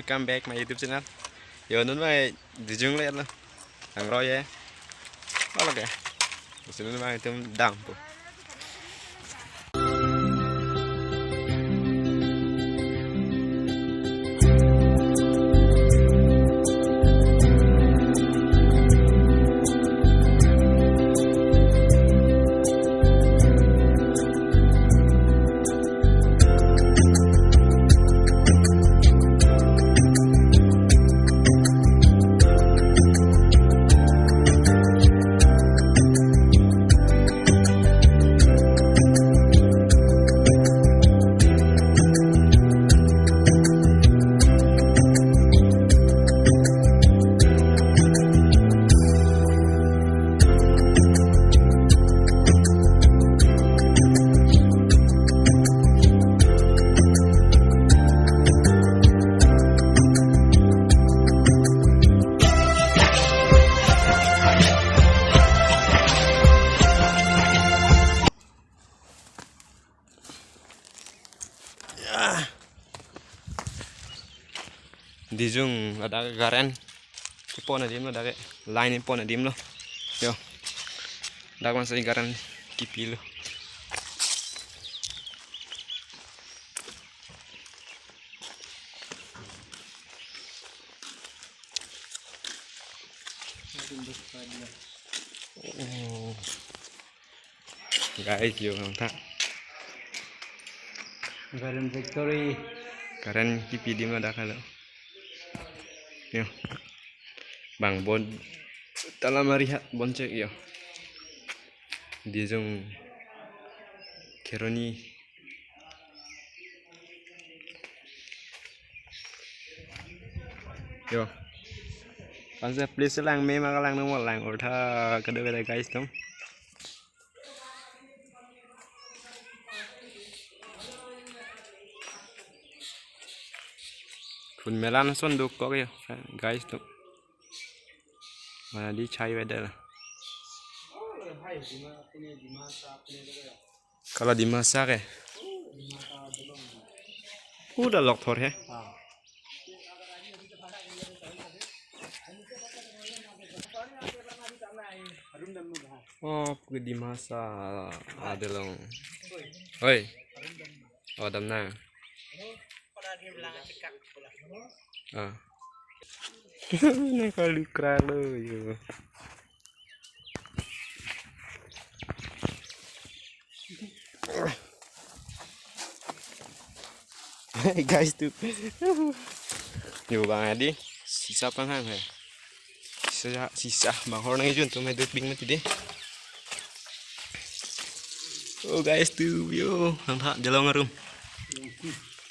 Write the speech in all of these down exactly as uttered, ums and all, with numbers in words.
Come back my YouTube channel. Yo, non mai dijung le lo. Ang roye. Lo ke. Sini mai itum dampo. Ya. Dijung ladak ke current kepon adim lo, ladak ke line kepon adim lo. Yo. Dak masih current kipilo. Oh. Guys, yo nang tha. Current factory. Current kipi adim ladak helo. Yo. Bang bon. Tala mari ha, bon chek yo. Dijung Kheroni. Yo. Panse please lang me ma kalang nang lang ortha kadokave guys atum. Phun melan ason dokok yo guys atum. Mana di chai weather. Kala Dimasa ke. Udah lok thor he. Oh, ke Dimasa adelong. Oi. Oh, damnang. Ah. Nang kali krak lo yo. Guys atum. Yo bang adi sisa panghang he. Sisa, sisa bang hor nang ijun atum he duk bing mati de. Oh guys atum yo, nang tha jalong arum.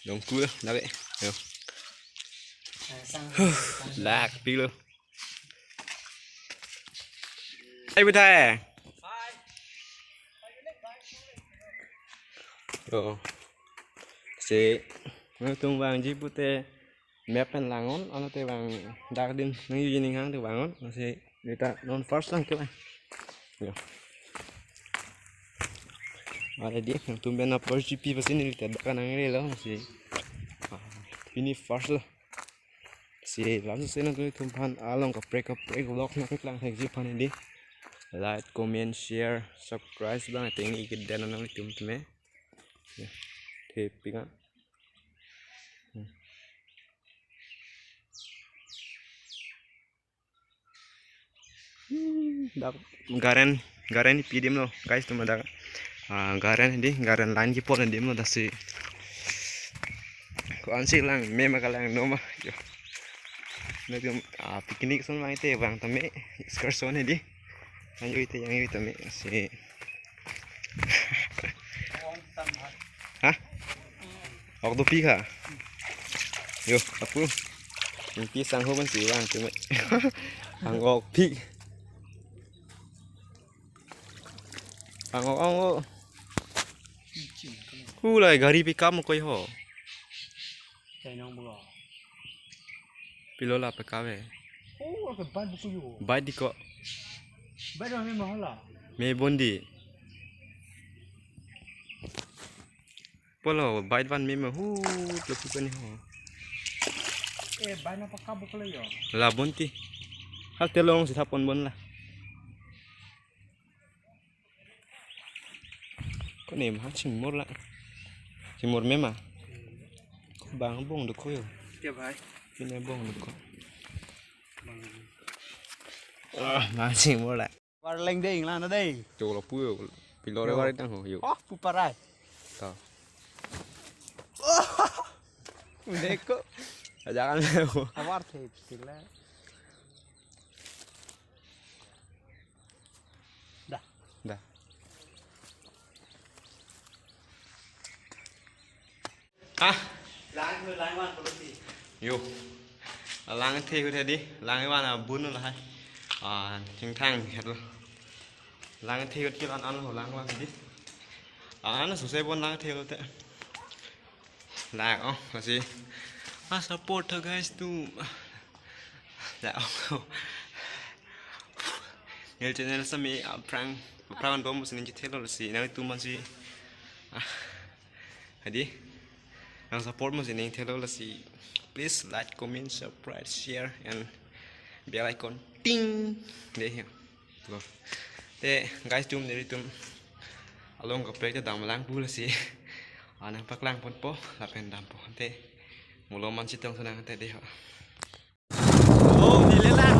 Longku lake. Yo. Lak pilo. Hai bethai. Oh. Si, nangtum vangji pute map pen lang-on, ano te vang dak adim nang yuji ning hang te vang-on, si neta non first lang ke lang. Yo. Are di, nangtum pen na first G P pasi neta dak nang re lo, si. Ah, pini first lo. Si laso si nangtum aphan along kaprek kaprek vlog nangkeklang thekji aphan hedi. Like, comment, share, subscribe bang ateng ik den nangtum tame. Ya. Thepik a. Hmm. Hmm, dak garen, garen kipi adim lo guys atum dak. Ah, garen hedi, garen line kepon adim lo dak si. Ko-an si lang me ma kalang no ma. Yo. Nangtum, ah, picnic ason vang te vang tame excursion hedi. Yang yo ite, yang yo ite tame si. Ha? Ok dopik ha? Yo, apu. Ingpi sangho man si vang tame. Ang ok pik. Ang ok, ang ok. Kulai gari pickup mo koi ho. Chai nong bulo. Pilo la pickup e. Oh, ke ban buku yo. Bike di ko. Bike me mahala. Me bondi. Polo bike van me me hu lo pu ni ho. Eh, bai na pakka bukle yo. La bon ti. Hal telong si thapon bon la. Ko ne ma chingmor la. Chingmor mema. Ko bang bong dukho yo. Kya bhai? Pine bong dukho. Ah, ma chingmor la. Var leng dei, ingla na dei. Cholo pu yo, pilore Yo. Var dang ho yo. Oh, pu parai. Ta. Deko. Ajangan ho. Avar the sila. Dah. Dah. Ah. Lang, lang wan polisi. Yo. Lang the hu the di. Lang wan abun lahai. Ah, thingthang het lo. Lang the hu kilan an lo lang wan di. An suse bon lang the lo te. Lang oh, masih. Ah, support tho guys tu. Lang oh. Nel channel sami aphrang. Aphrang bom sini chithelo si. Nang tu masih. Ah. Hadi. Nang support mo sining thelo lasi. Please like, comment, subscribe, share and bell icon. Ting. Dei ya. Lo. Te guys tum neri tum. Along kaprek te dam lang pu lasi. Anang paklang ponpo lapen dampo. Te. Mulo man sitong sunang te dei ho. Oh, neli la